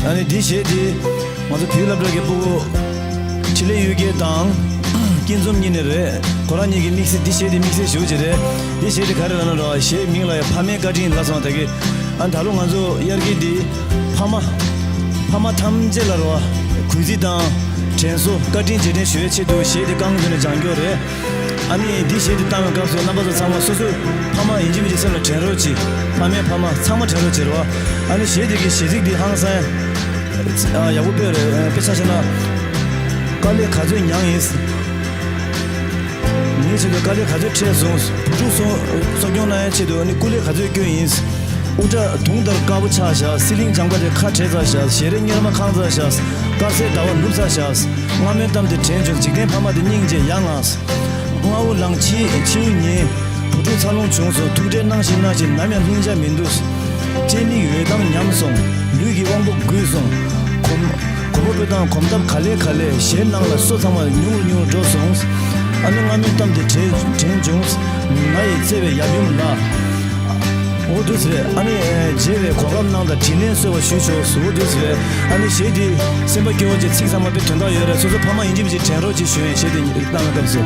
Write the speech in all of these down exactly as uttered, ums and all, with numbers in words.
ཨ་ནི་འདི་གཞས་འདི་ང་ཚོ་བོད་སློབ་གྲྭ་གི་སྤུ་གུ་འཕྲིན་ལས་གཡུལ་རྒྱལ་དང་སྐྱིད་འཛོམས་གཉིས་ནས་རེད། ཁོ་རང་གཉིས་ཀྱིས་དམིགས་བསལ་འདི་གཞས་འདི་དམིགས་བསལ་ཞེ་པོ་ཅིག་རེད། འདི་གཞས་འདི་ག་རེ་ལབ་ན་རེད་བ། གཞས་མིང་ལ་ཡང་ཕ་མའི་བཀའ་དྲིན་ལབ་སོང་ད་གི། ཨ་ནི་ད་ལོ་ང་ཚོ་དབྱར་སྐྱིད་འདི་ཕ་མ་ཕ་མ་ཐམས་ཅད་ལ་རེད་བ། གུས་བརྩི་དང་དྲན་གསོ་བཀའ་དྲིན་རྗེས་དྲན་ཞུ་བའི་ཆེད་དུ་གཞས་འདི་རྐང་འཛིན་ནས་སྦྱང་རྒྱུ་རེད། ཨ་ནི་འདི་གཞས་འདི་བཏང་བའི་སྐབས་སུ་རྣམ་པ་ཚོ་ཚང་མ་སོ་སོའི་ཕ་མ་ཡིན་གཅིག་མིན་གཅིག་སེམས་ལ་དྲན་རོགས་གྱིས། ཕ་མའི་ཕ་མ་ཚང་མ་དྲན་རོགས་བྱེད་རོགས། ཨ་ནི་གཞས་འདི་གི་གཞས་ཚིག་འདི་ཧང་སང་ཡག་པོ་དཔེ་རེད། དཔེ་ཆ་བཞག་ན། དཀའ་ལས་ག་ཚོད་མྱངས་ཡིན། ངའི་ཆེད་དུ་དཀའ་ལས་ག་ཚོད་འཕྲད་སོང་། བུ་ཕྲུག་གསོ་གསོ་སྐྱོང་གནང་ཡའི་ཆེད་དུ་ཨ་ནི་སྐུ་ལས་ག་ཚོད་བསྐྱོན་ཡིན། དབུ་སྐྲ་དུང་ལྟར་དཀར་པོ་ཆགས་བཞག་སི་ལིང་ལྗང་པ་དེ་ཁ་བྲལ་ཚར་བཞག་ཞལ་རས་གཉེར་མ་ཁེངས་ཚར་བཞག་དཀར་གསལ་ཟླ་བ་ནུབ་ཚར་བཞག་སྔ་མོའི་གཏམ་དེ་དྲན་བྱུང་། འཇིག་རྟེན་ཕ་མ་དེ་སྙིང་རྗེ་ཡ་ང་། སྔ་བོ་ལངས་ཕྱི་ཕྱི་ཉིན། བུ་ཕྲུག་འཚར་ལོངས་བྱུང་སོང་། ཐུགས་ཁྲལ་གནང་བཞིན་གནང་བཞིན་ནམ་ཡང་ལྷིང་འཇགས་མི་འདུག་སྤྱན་མིག་འོད་མདངས་ཉམས་སོང་། ལུས་ཀྱི་དབང་པོ་རྒུད་སོང་། གོམ་གོམ་པ་སྤོས་སྟངས་གོམ་སྟབས་ག་ལེ་ག་ལེ། ཞལ་ནང་ལ་སོ་ཚང་མ་ཉུང་རུ་ཉུང་རུ་འགྲོ་སོང་། ཨ་ནི་སྔ་མོའི་གཏམ་དེ་དྲན་དྲན་བྱུང་། ང་ཡི་བརྩེ་བའི་ཡབ་ཡུམ་ལགས། འོ་འདུག་སེ་རེད། ཨ་ནི་མཇལ་བའི་གོ་སྐབས་གནང་དང་དྲིན་ལན་གསོལ་བ་ཞུ་ཆོག་འོ་འདུག་སེ་རེད། ཨ་ནི་གཞས་འདི་སེམས་པ་སྐྱོ་བོ་བྱས། ཚིག་ཚང་མ་དཔེ་དོན་དག་ཡོད་རེད། སོ་སོ་ཕ་མ་ཡིན་གཅིག་མིན་གཅིག་དྲན་རོགས་གྱིས་ཞུ་ཡིན། གཞས་འདི་བཏང་བའི་སྐབས་སུ།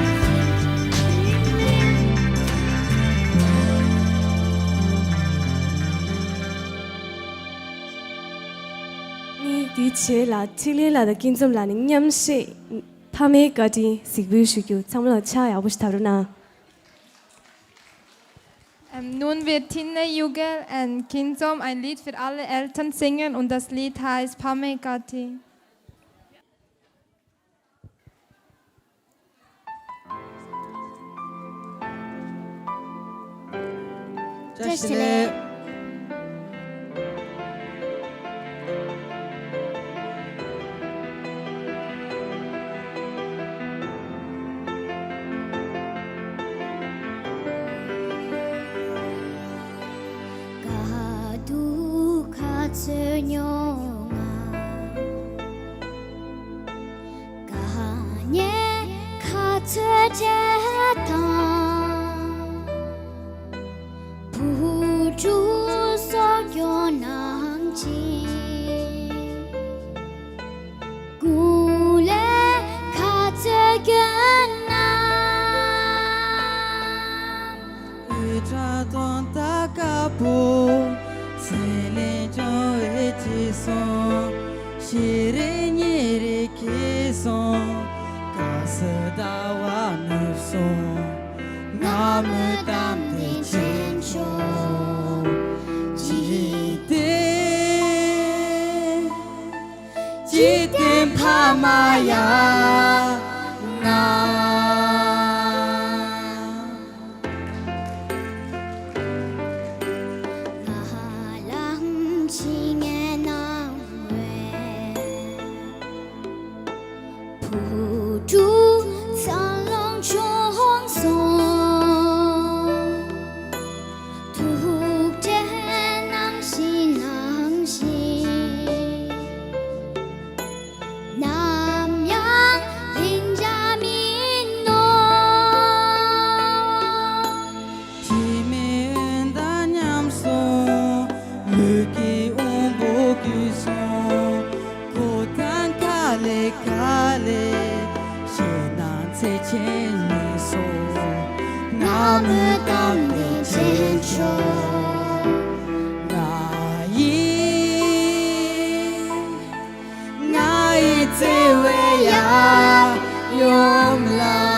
ནི་དེའི་རྗེས་ལ་འཕྲིན་ལས་ལགས་དང་སྐྱིད་འཛོམས་ལགས་ནས་མཉམ་གཞས་ཕ་མའི་བཀའ་དྲིན་གཟིགས་འབུལ་ཞུ་རྒྱུ། ཚང་མ་ལ་ཕྱག་ཡག་པོ་ཞིག་བརྡབ་རོགས་གནང་། Ähm, nun wird Tinne Jugel ein Kindsong, ein Lied für alle Eltern singen und das Lied heißt Pame Kati. དཀའ་སྡུག་ག་ཚོད་མྱོང་ང་། དཀའ་ངལ་ག་ཚོད་འཕྲད་དང་། བུ་ཕྲུག་གསོ་སྐྱོང་གནང་ཅིང་། སྐུ་ལས་ག་ཚོད་བསྐྱོན་ན། དབུ་སྐྲ་དུང་ལྟར་དཀར་པོ། སི་ལིང་ལྗང་བའི་ཅི་སོང་། ཞལ་རས་གཉེར་རེ་ཁེངས་སོང་། དཀར་གསལ་ཟླ་བ་ནུབ་སོང་། སྔ་མོའི་གཏམ་དེ་དྲན་བྱུང་། འཇིག་རྟེན་འཇིག་རྟེན་ཕ་མ་ཡ་ང་། ང་ལང་ཕྱི་ཉལ་ནང་བས། བུ་ཕྲུག་འཚར་ལོངས་བྱུང་སོང་། ཐུགས་ཁྲལ་གནང་བཞིན་གནང་བཞིན། ནམ་ཡང་ལྷིང་འཇགས་མིན་ནོ། དྲི་མེད་འོད་མདངས་ཉམས་སོང་། ལུས་ཀྱི་དབང་པོ་རྒུད་སོང་། གོས་དང་ག་ལེ་ག་ལེ། ཞེད་སྣང་ཚེགས་ཆེན་མིན་སོང་། སྔ་མོའི་གཏམ་དེ་དྲན་བྱུང་། ང་ཡི་ང་ཡི་བརྩེ་བའི་ཡབ་ཡུམ་ལགས།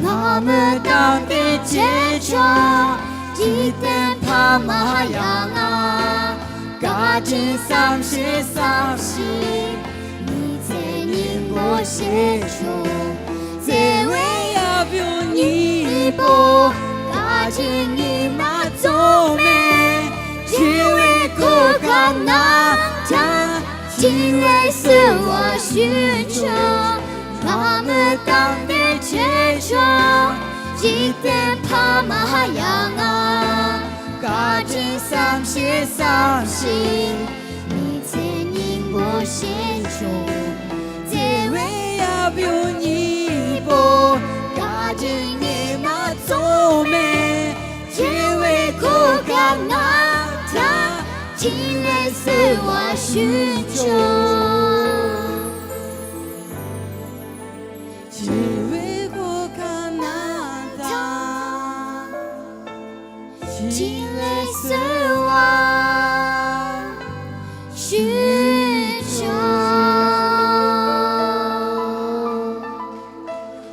སྔ་མོའི་གཏམ་དེ་བརྗེད་ཆོག་འཇིག་རྟེན་ཕ་མ་ཡ་ང་། བཀའ་དྲིན་བསམ་ཤེས་བསམ་ཤེས། མི་ཚེ་སྙིང་པོ་ཞེ་ཆུང་། བརྩེ་བའི་ཡབ་ཡུམ་གཉིས་པོ། བཀའ་དྲིན་ཉི་མ་རྫོགས་མེད། དྲི་བའི་གོ་སྐབས་གནང་དང་། དྲིན་ལན་གསོལ་བ་ཞུ་ཆོག་སྔ་ མོས་གཏམ་དེ་བྱས་ཆོག་འཇིག་རྟེན་ཕ་མ་ཡ་ང་། བཀའ་དྲིན་བསམ་ཤེས་བསམ་ཤིང་། མི་ཚེ་སྙིང་པོ་ཤེས་ཆོག་བརྩེ་བའི་ཡབ་ཡུམ་གཉིས་པོ། བཀའ་དྲིན་ཉི་མ་ཚང་མས། བརྩེ་བའི་གོ་སྐབས་གནང་དང་། འཕྲིན་ལས་གསོལ་བ་ཞུ་ཆོག་བརྩེ་བའི་གོ་སྐབས་གནང་དང་། འཕྲིན་ལས་གསོལ་བ་ཞུ་ཆོག་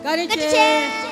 བཀའ་དྲིན་ཆེ།